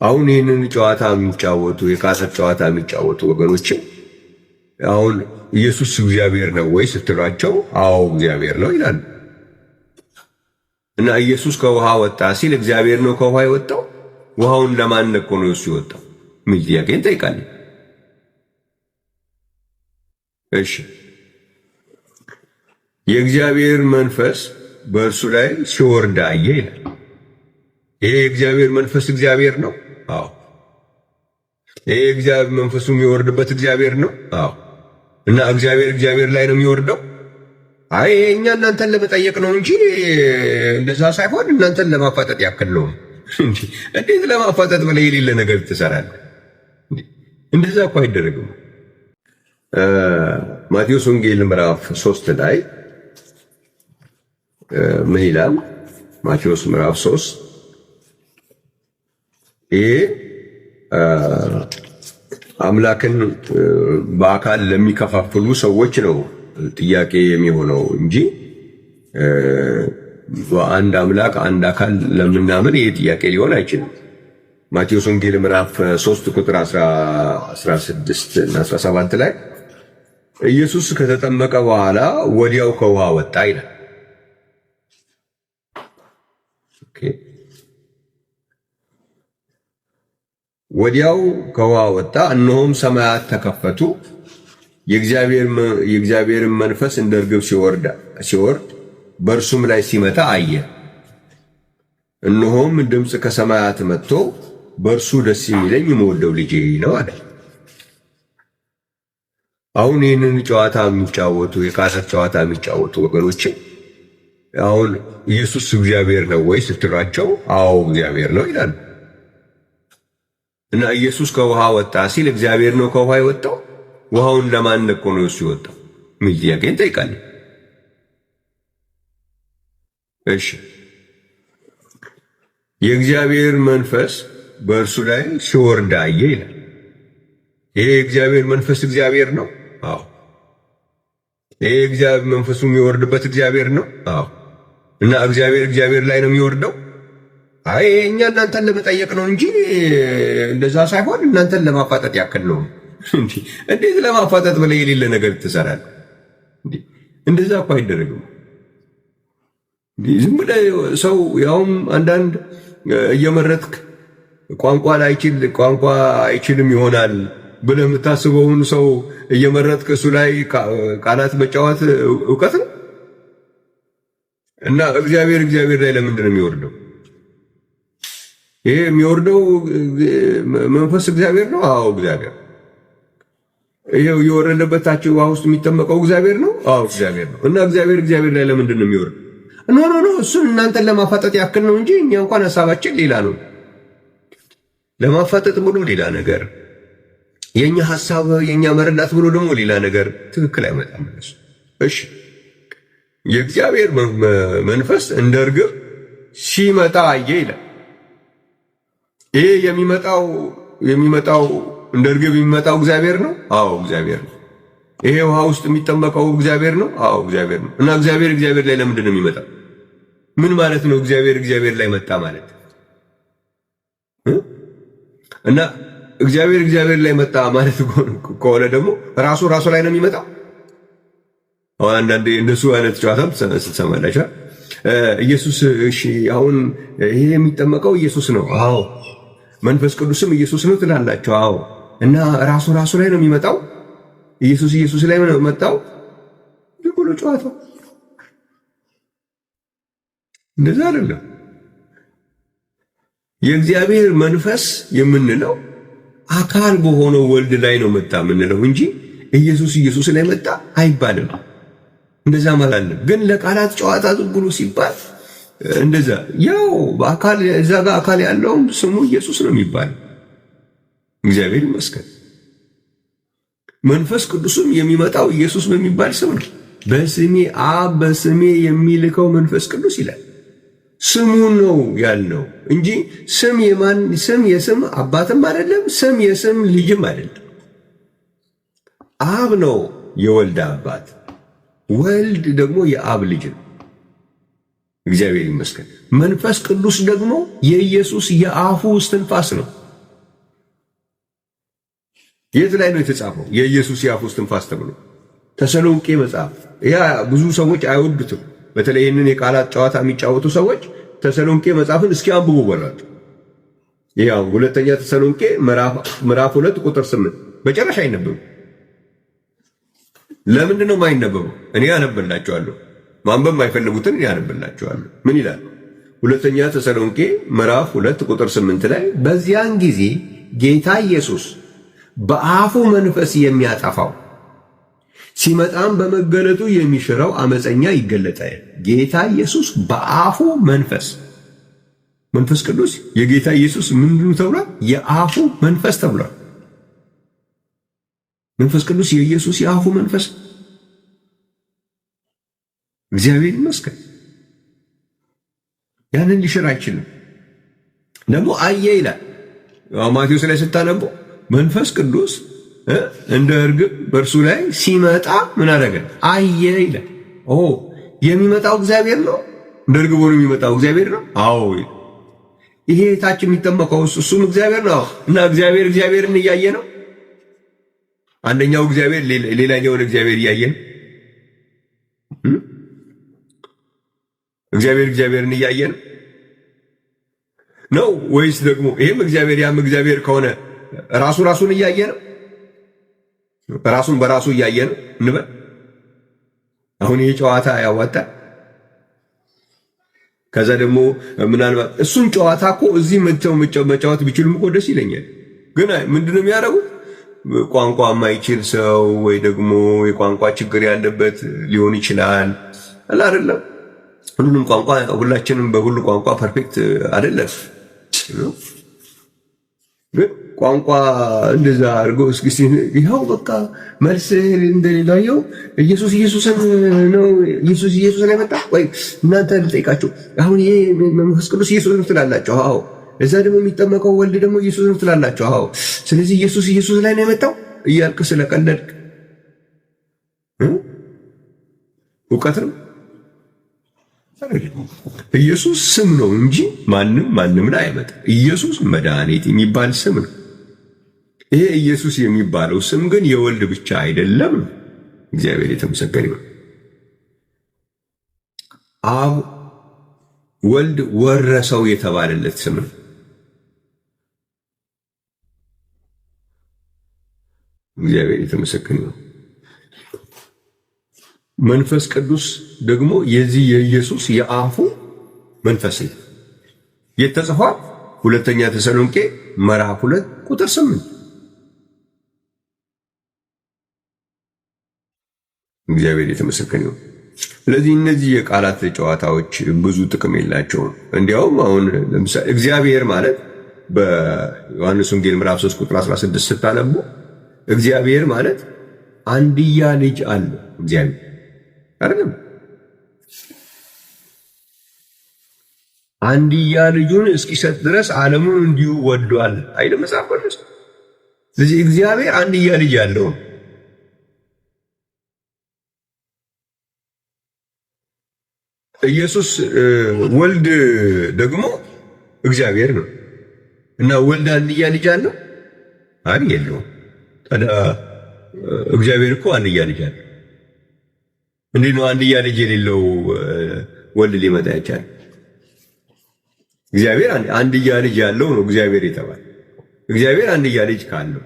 አሁን ይህንን ጨዋታ የሚጫወቱ፣ የቃላት ጨዋታ የሚጫወቱ ወገኖችን አሁን ኢየሱስ እግዚአብሔር ነው ወይ ስትሏቸው አዎ እግዚአብሔር ነው ይላሉ። እና ኢየሱስ ከውሃ ወጣ ሲል እግዚአብሔር ነው ከውሃ የወጣው? ውሃውን ለማን ነኮ ነው እሱ የወጣው የሚል ጥያቄ እንጠይቃለን። እሺ፣ የእግዚአብሔር መንፈስ በእርሱ ላይ ሲወርድ አየ ይላል። ይሄ የእግዚአብሔር መንፈስ እግዚአብሔር ነው? አዎ። ይሄ የእግዚአብሔር መንፈሱ የሚወርድበት እግዚአብሔር ነው? አዎ። እና እግዚአብሔር እግዚአብሔር ላይ ነው የሚወርደው? አይ፣ እኛ እናንተን ለመጠየቅ ነው እንጂ እንደዛ ሳይሆን እናንተን ለማፋጠጥ ያክል ነው። እንዴት ለማፋጠጥ ብለህ የሌለ ነገር ትሰራለህ? እንደዛ እኮ አይደረግም። ማቴዎስ ወንጌል ምዕራፍ 3 ላይ ምን ይላል? ማቴዎስ ምዕራፍ 3። ይሄ አምላክን በአካል ለሚከፋፍሉ ሰዎች ነው ጥያቄ የሚሆነው እንጂ በአንድ አምላክ አንድ አካል ለምናምን ይሄ ጥያቄ ሊሆን አይችልም። ማቴዎስ ወንጌል ምዕራፍ 3 ቁጥር 16 እና 17 ላይ ኢየሱስ ከተጠመቀ በኋላ ወዲያው ከውሃ ወጣ ይላል። Okay። ወዲያው ከውሃ ወጣ፣ እነሆም ሰማያት ተከፈቱ፣ የእግዚአብሔርን መንፈስ እንደ ርግብ ሲወርድ በእርሱም ላይ ሲመጣ አየ። እነሆም ድምፅ ከሰማያት መጥቶ በእርሱ ደስ የሚለኝ የምወደው ልጄ ነው አለ። አሁን ይህንን ጨዋታ የሚጫወቱ፣ የቃላት ጨዋታ የሚጫወቱ ወገኖችን አሁን ኢየሱስ እግዚአብሔር ነው ወይ ስትሏቸው አዎ እግዚአብሔር ነው ይላሉ። እና ኢየሱስ ከውሃ ወጣ ሲል እግዚአብሔር ነው ከውሃ የወጣው? ውሃውን ለማን ነኮ ነው እሱ የወጣው የሚል ጥያቄ እንጠይቃለን። እሺ፣ የእግዚአብሔር መንፈስ በእርሱ ላይ ሲወርድ አየ ይላል። ይሄ የእግዚአብሔር መንፈስ እግዚአብሔር ነው? አዎ። ይሄ የእግዚአብሔር መንፈሱ የሚወርድበት እግዚአብሔር ነው? አዎ። እና እግዚአብሔር እግዚአብሔር ላይ ነው የሚወርደው? አይ፣ እኛ እናንተን ለመጠየቅ ነው እንጂ እንደዛ ሳይሆን እናንተን ለማፋጠጥ ያክል ነው። እንዴት ለማፋጠጥ ብለህ የሌለ ነገር ትሰራለህ? እንደዛ እኮ አይደረግም። ዝም ብለህ ሰው ያውም አንዳንድ እየመረጥክ ቋንቋ ላይችል፣ ቋንቋ አይችልም ይሆናል ብለህ የምታስበውን ሰው እየመረጥክ እሱ ላይ ቃላት መጫወት እውቀት ነው? እና እግዚአብሔር እግዚአብሔር ላይ ለምንድን ነው የሚወርደው? ይሄ የሚወርደው መንፈስ እግዚአብሔር ነው? አዎ እግዚአብሔር። ይሄው የወረደበት ታች ውሃ ውስጥ የሚጠመቀው እግዚአብሔር ነው? አዎ እግዚአብሔር ነው። እና እግዚአብሔር እግዚአብሔር ላይ ለምንድን ነው የሚወርደው? No, no, no፣ እሱን እናንተን ለማፋጠጥ ያክል ነው እንጂ እኛ እንኳን ሀሳባችን ሌላ ነው። ለማፋጠጥ ብሎ ሌላ ነገር፣ የኛ ሀሳብ የኛ መረዳት ብሎ ደግሞ ሌላ ነገር ትክክል አይመጣም። እሺ፣ የእግዚአብሔር መንፈስ እንደ እርግብ ሲመጣ አየ ይላል። ይሄ የሚመጣው እንደ እርግብ የሚመጣው እግዚአብሔር ነው? አዎ እግዚአብሔር ነው። ይሄ ውሃ ውስጥ የሚጠመቀው እግዚአብሔር ነው? አዎ እግዚአብሔር ነው። እና እግዚአብሔር እግዚአብሔር ላይ ለምንድን ነው የሚመጣው? ምን ማለት ነው? እግዚአብሔር እግዚአብሔር ላይ መጣ ማለት? እና እግዚአብሔር እግዚአብሔር ላይ መጣ ማለት ከሆነ ደግሞ ራሱ ራሱ ላይ ነው የሚመጣው። አሁን አንዳንዴ እንደሱ አይነት ጨዋታም ስትሰማላችሁ ኢየሱስ፣ እሺ አሁን ይሄ የሚጠመቀው ኢየሱስ ነው። አዎ። መንፈስ ቅዱስም ኢየሱስ ነው ትላላችሁ። አዎ። እና ራሱ ራሱ ላይ ነው የሚመጣው። ኢየሱስ ኢየሱስ ላይ ነው መጣው። ዝም ብሎ ጨዋታ እንደዛ አይደለም። የእግዚአብሔር መንፈስ የምንለው አካል በሆነው ወልድ ላይ ነው መጣ የምንለው እንጂ ኢየሱስ ኢየሱስ ላይ መጣ አይባልም። እንደዛ ማለት ግን ለቃላት ጨዋታ ዝም ብሎ ሲባል እንደዛ ያው በአካል እዛ ጋር አካል ያለውም ስሙ ኢየሱስ ነው የሚባለው። እግዚአብሔር ይመስገን። መንፈስ ቅዱስም የሚመጣው ኢየሱስ በሚባል ስም ነው። በስሜ፣ አብ በስሜ የሚልከው መንፈስ ቅዱስ ይላል። ስሙ ነው ያልነው እንጂ ስም የማን ስም የስም አባትም አይደለም፣ ስም የስም ልጅም አይደለም። አብ ነው የወልድ አባት፣ ወልድ ደግሞ የአብ ልጅ ነው። እግዚአብሔር ይመስገን። መንፈስ ቅዱስ ደግሞ የኢየሱስ የአፉ እስትንፋስ ነው። የት ላይ ነው የተጻፈው? የኢየሱስ የአፉ እስትንፋስ ተብሎ ተሰሎንቄ መጽሐፍ። ያ ብዙ ሰዎች አይወዱትም። በተለይ ይህንን የቃላት ጨዋታ የሚጫወቱ ሰዎች ተሰሎንቄ መጽሐፍን እስኪ አንብቡ በሏቸው። ያው ሁለተኛ ተሰሎንቄ ምዕራፍ 2 ቁጥር 8 በጭራሽ አይነበብም። ለምንድን ነው የማይነበበው? እኔ አነብላችኋለሁ። ማንበብ የማይፈልጉትን እኔ አነብላችኋለሁ። ምን ይላል? ሁለተኛ ተሰሎንቄ ምዕራፍ 2 ቁጥር 8 ላይ በዚያን ጊዜ ጌታ ኢየሱስ በአፉ መንፈስ የሚያጠፋው ሲመጣም በመገለጡ የሚሽረው አመፀኛ ይገለጣል። ጌታ ኢየሱስ በአፉ መንፈስ፣ መንፈስ ቅዱስ የጌታ ኢየሱስ ምንድነው ተብሏል? የአፉ መንፈስ ተብሏል። መንፈስ ቅዱስ የኢየሱስ የአፉ መንፈስ። እግዚአብሔር ይመስገን። ያንን ሊሽር አይችልም። ደግሞ አየ ይላል ማቴዎስ ላይ ስታነቡ መንፈስ ቅዱስ እንደ እርግብ በእርሱ ላይ ሲመጣ ምን አደረገ? አየ ይላል። ኦ የሚመጣው እግዚአብሔር ነው። እንደ እርግብ ሆኖ የሚመጣው እግዚአብሔር ነው። አዎ ይሄ ታች የሚጠመቀው እሱም እግዚአብሔር ነው። እና እግዚአብሔር እግዚአብሔርን እያየ ነው። አንደኛው እግዚአብሔር ሌላኛውን እግዚአብሔር እያየ ነው። እግዚአብሔር እግዚአብሔርን እያየ ነው ነው ወይስ ደግሞ ይሄም እግዚአብሔር ያም እግዚአብሔር ከሆነ ራሱ ራሱን እያየ ነው? ራሱን በራሱ እያየ ነው እንበል። አሁን ይሄ ጨዋታ ያዋጣል? ከዛ ደግሞ ምናልባት እሱን ጨዋታ እኮ እዚህ መጥተው መጫወት ቢችሉም እኮ ደስ ይለኛል። ግን ምንድነው የሚያደርጉት? ቋንቋ የማይችል ሰው ወይ ደግሞ የቋንቋ ችግር ያለበት ሊሆን ይችላል። አላ አይደለም፣ ሁሉንም ቋንቋ ሁላችንም በሁሉ ቋንቋ perfect አይደለም። ግን ቋንቋ እንደዛ አድርገው እስኪ ይኸው በቃ መልስ እንደሌላየው ኢየሱስ ኢየሱስን ነው፣ ኢየሱስ ኢየሱስ ላይ መጣ ወይ? እናንተ ልጠይቃችሁ፣ አሁን ይሄ መንፈስ ቅዱስ ኢየሱስ ነው ትላላችሁ? አዎ። እዛ ደግሞ የሚጠመቀው ወልድ ደግሞ ኢየሱስ ነው ትላላችሁ? አዎ። ስለዚህ ኢየሱስ ኢየሱስ ላይ ነው የመጣው እያልክ ስለቀለድክ እውቀት ነው። ኢየሱስ ስም ነው እንጂ ማንም ማንም ላይ አይመጣም። ኢየሱስ መድኃኒት የሚባል ስም ነው። ይሄ ኢየሱስ የሚባለው ስም ግን የወልድ ብቻ አይደለም። እግዚአብሔር የተመሰገነ ይሁን። አብ ወልድ ወረሰው የተባለለት ስም ነው። እግዚአብሔር የተመሰገነ ይሁን። መንፈስ ቅዱስ ደግሞ የዚህ የኢየሱስ የአፉ መንፈስ ነው። የት ተጽፏል? ሁለተኛ ተሰሎንቄ ምዕራፍ 2 ቁጥር 8። እግዚአብሔር የተመሰገነ ይሁን። ስለዚህ እነዚህ የቃላት ጨዋታዎች ብዙ ጥቅም የላቸውም። እንዲያውም አሁን ለምሳሌ እግዚአብሔር ማለት በዮሐንስ ወንጌል ምዕራፍ 3 ቁጥር 16 ስታነቡ እግዚአብሔር ማለት አንድያ ልጅ አለ እግዚአብሔር አይደለም። አንድያ ልጁን እስኪሰጥ ድረስ ዓለሙን እንዲሁ ወዷል አይልም መጽሐፍ ቅዱስ? ስለዚህ እግዚአብሔር አንድያ ልጅ ያለው ኢየሱስ ወልድ ደግሞ እግዚአብሔር ነው እና ወልድ አንድያ ልጅ አለው? አይ የለውም። ታዲያ እግዚአብሔር እኮ አንድያ ልጅ አለው። እንዴት ነው አንድያ ልጅ የሌለው ወልድ ሊመጣ ይቻላል? እግዚአብሔር አንድያ ልጅ ያለው ነው እግዚአብሔር የተባለ። እግዚአብሔር አንድያ ልጅ ካለው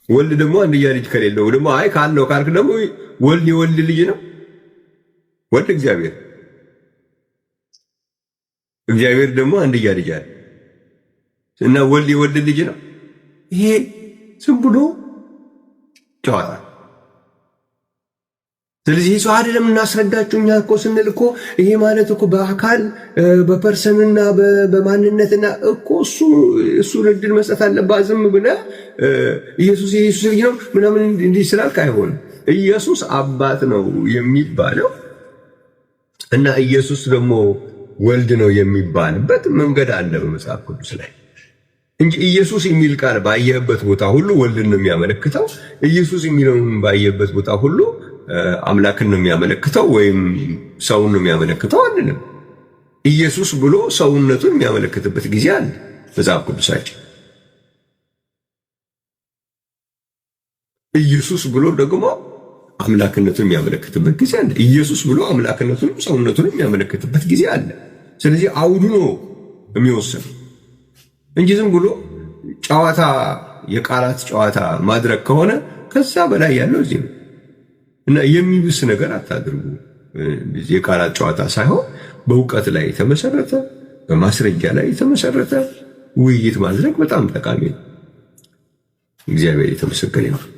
ወልድ ደግሞ አንድያ ልጅ ከሌለው ደግሞ አይ ካለው ካልክ ደግሞ ወልድ የወልድ ልጅ ነው። ወልድ እግዚአብሔር፣ እግዚአብሔር ደግሞ አንድያ ልጅ አለ እና ወልድ የወልድ ልጅ ነው። ይሄ ዝም ብሎ ጨዋታ። ስለዚህ ሰው አይደለም እናስረዳችሁ። እኛ እኮ ስንል እኮ ይሄ ማለት እኮ በአካል በ person ና በማንነትና እኮ እሱ እድል መስጠት አለባት። ዝም ብለህ ኢየሱስ የኢየሱስ ልጅ ነው ምናምን እንዲህ ስላልክ አይሆንም። ኢየሱስ አባት ነው የሚባለው እና ኢየሱስ ደግሞ ወልድ ነው የሚባልበት መንገድ አለ በመጽሐፍ ቅዱስ ላይ እንጂ ኢየሱስ የሚል ቃል ባየህበት ቦታ ሁሉ ወልድን ነው የሚያመለክተው። ኢየሱስ የሚለውን ባየህበት ቦታ ሁሉ አምላክን ነው የሚያመለክተው ወይም ሰውን ነው የሚያመለክተው አንልም። ኢየሱስ ብሎ ሰውነቱን የሚያመለክትበት ጊዜ አለ መጽሐፍ ቅዱሳችን። ኢየሱስ ብሎ ደግሞ አምላክነቱን የሚያመለክትበት ጊዜ አለ። ኢየሱስ ብሎ አምላክነቱንም ሰውነቱንም የሚያመለክትበት ጊዜ አለ። ስለዚህ አውዱ ነው የሚወስነው እንጂ ዝም ብሎ ጨዋታ፣ የቃላት ጨዋታ ማድረግ ከሆነ ከዛ በላይ ያለው እዚህ ነው እና የሚብስ ነገር አታድርጉ። የቃላት ጨዋታ ሳይሆን በእውቀት ላይ የተመሰረተ፣ በማስረጃ ላይ የተመሰረተ ውይይት ማድረግ በጣም ጠቃሚ ነው። እግዚአብሔር የተመሰገነ ይሁን።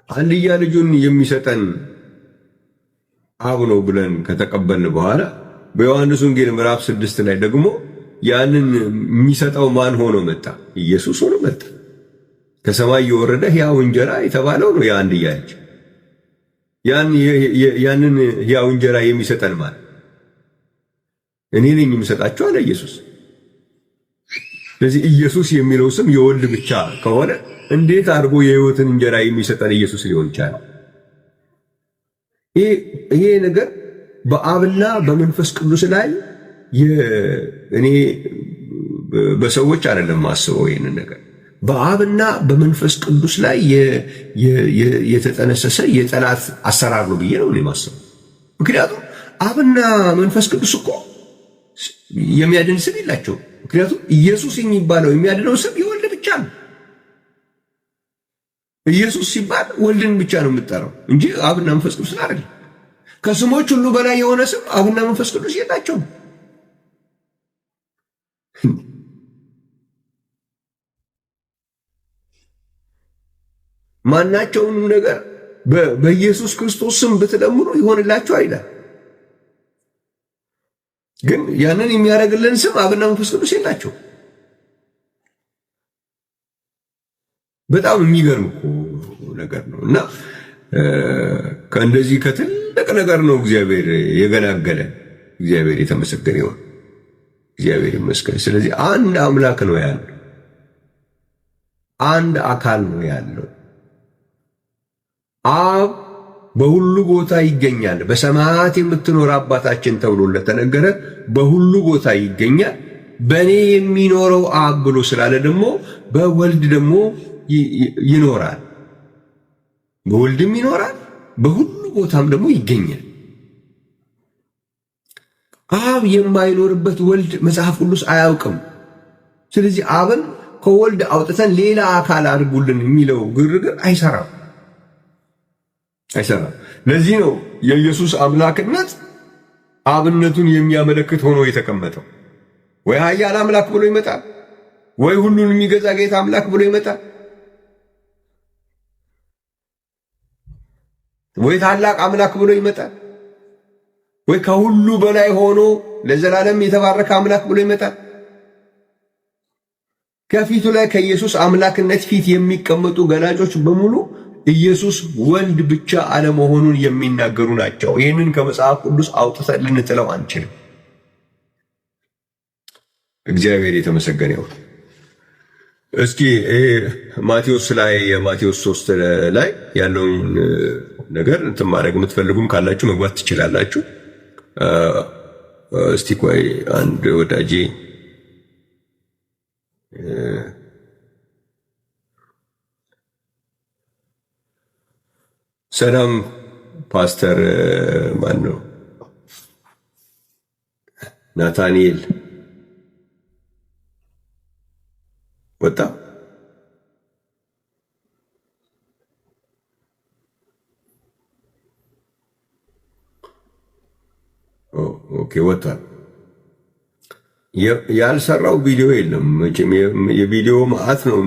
አንድያ ልጁን የሚሰጠን አብ ነው ብለን ከተቀበልን በኋላ በዮሐንስ ወንጌል ምዕራፍ 6 ላይ ደግሞ ያንን የሚሰጠው ማን ሆኖ መጣ? ኢየሱስ ሆኖ መጣ። ከሰማይ የወረደ ሕያው እንጀራ የተባለው ነው የአንድያ ልጅ። ያንን ሕያው እንጀራ የሚሰጠን ማን? እኔ ነኝ የምሰጣቸው አለ ኢየሱስ። ስለዚህ ኢየሱስ የሚለው ስም የወልድ ብቻ ከሆነ እንዴት አድርጎ የሕይወትን እንጀራ የሚሰጠን ኢየሱስ ሊሆን ይቻላል? ይሄ ነገር በአብና በመንፈስ ቅዱስ ላይ እኔ በሰዎች አይደለም ማስበው ይሄንን ነገር፣ በአብና በመንፈስ ቅዱስ ላይ የተጠነሰሰ የጠላት አሰራር ነው ብዬ ነው እኔ ማስበው። ምክንያቱም አብና መንፈስ ቅዱስ እኮ የሚያድን ስም የላቸውም። ምክንያቱም ኢየሱስ የሚባለው የሚያድነው ስም የወልድ ብቻ ነው። ኢየሱስ ሲባል ወልድን ብቻ ነው የምጠራው እንጂ አብና መንፈስ ቅዱስ አይደለም። ከስሞች ሁሉ በላይ የሆነ ስም አብና መንፈስ ቅዱስ የላቸውም። ማናቸውንም ነገር በኢየሱስ ክርስቶስ ስም ብትለምኑ ይሆንላችኋል ይላል። ግን ያንን የሚያደርግልን ስም አብና መንፈስ ቅዱስ የላቸው። በጣም የሚገርም እኮ ነገር ነው። እና ከእንደዚህ ከትልቅ ነገር ነው እግዚአብሔር የገላገለን። እግዚአብሔር የተመሰገነ ይሁን። እግዚአብሔር ይመስገን። ስለዚህ አንድ አምላክ ነው ያለው፣ አንድ አካል ነው ያለው። አብ በሁሉ ቦታ ይገኛል። በሰማያት የምትኖር አባታችን ተብሎ ለተነገረ በሁሉ ቦታ ይገኛል። በእኔ የሚኖረው አብ ብሎ ስላለ ደግሞ በወልድ ደግሞ ይኖራል። በወልድም ይኖራል፣ በሁሉ ቦታም ደግሞ ይገኛል። አብ የማይኖርበት ወልድ መጽሐፍ ቅዱስ አያውቅም። ስለዚህ አብን ከወልድ አውጥተን ሌላ አካል አድርጉልን የሚለው ግርግር አይሰራም አይሰራም። ለዚህ ነው የኢየሱስ አምላክነት አብነቱን የሚያመለክት ሆኖ የተቀመጠው። ወይ ኃያል አምላክ ብሎ ይመጣል፣ ወይ ሁሉን የሚገዛ ጌታ አምላክ ብሎ ይመጣል፣ ወይ ታላቅ አምላክ ብሎ ይመጣል፣ ወይ ከሁሉ በላይ ሆኖ ለዘላለም የተባረከ አምላክ ብሎ ይመጣል። ከፊቱ ላይ ከኢየሱስ አምላክነት ፊት የሚቀመጡ ገላጮች በሙሉ ኢየሱስ ወልድ ብቻ አለመሆኑን የሚናገሩ ናቸው። ይህንን ከመጽሐፍ ቅዱስ አውጥተን ልንጥለው አንችልም። እግዚአብሔር የተመሰገነ ይሁን። እስኪ ማቴዎስ ላይ የማቴዎስ 3 ላይ ያለውን ነገር እንትን ማድረግ የምትፈልጉም ካላችሁ መግባት ትችላላችሁ። እስቲ ቆይ አንድ ወዳጄ ሰላም ፓስተር ማን ነው? ናታኒኤል ወጣ። Okay ወጥቷል። ያልሰራው ቪዲዮ የለም። መቼም የቪዲዮ መዓት ነው።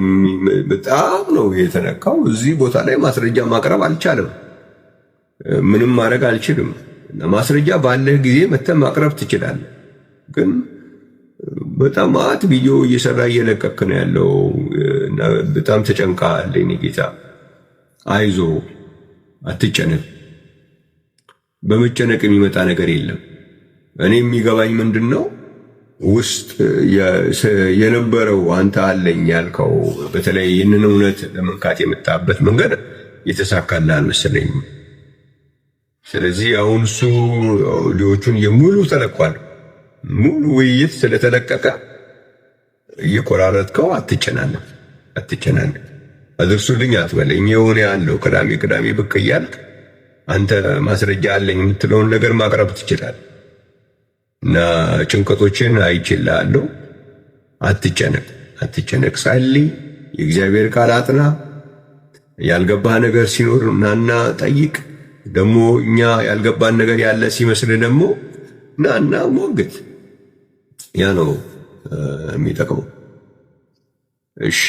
በጣም ነው የተነካው። እዚህ ቦታ ላይ ማስረጃ ማቅረብ አልቻለም። ምንም ማድረግ አልችልም። ማስረጃ ባለህ ጊዜ መተህ ማቅረብ ትችላለህ። ግን በጣም መዓት ቪዲዮ እየሰራ እየለቀክ ነው ያለው። በጣም ተጨንቃል። የእኔ ጌታ አይዞ፣ አትጨነቅ። በመጨነቅ የሚመጣ ነገር የለም። እኔ የሚገባኝ ምንድን ነው ውስጥ የነበረው አንተ አለኝ ያልከው በተለይ ይህንን እውነት ለመንካት የመጣበት መንገድ የተሳካልህ አልመሰለኝም። ስለዚህ አሁን እሱ ኦዲዮቹን የሙሉ ተለቋል። ሙሉ ውይይት ስለተለቀቀ እየቆራረጥከው አትጨናነቅ፣ አትጨናነቅ። አድርሱልኝ አትበለኝ። የሆነ ያለው ቅዳሜ ቅዳሜ ብቅ እያልክ አንተ ማስረጃ አለኝ የምትለውን ነገር ማቅረብ ትችላለህ። እና ጭንቀቶችን አይችልሃለሁ። አትጨነቅ፣ አትጨነቅ። ጸልይ፣ የእግዚአብሔር ቃል አጥና። ያልገባህ ነገር ሲኖር ናና ጠይቅ። ደግሞ እኛ ያልገባን ነገር ያለ ሲመስል ደግሞ ናና ሞግት። ያ ነው የሚጠቅመው። እሺ።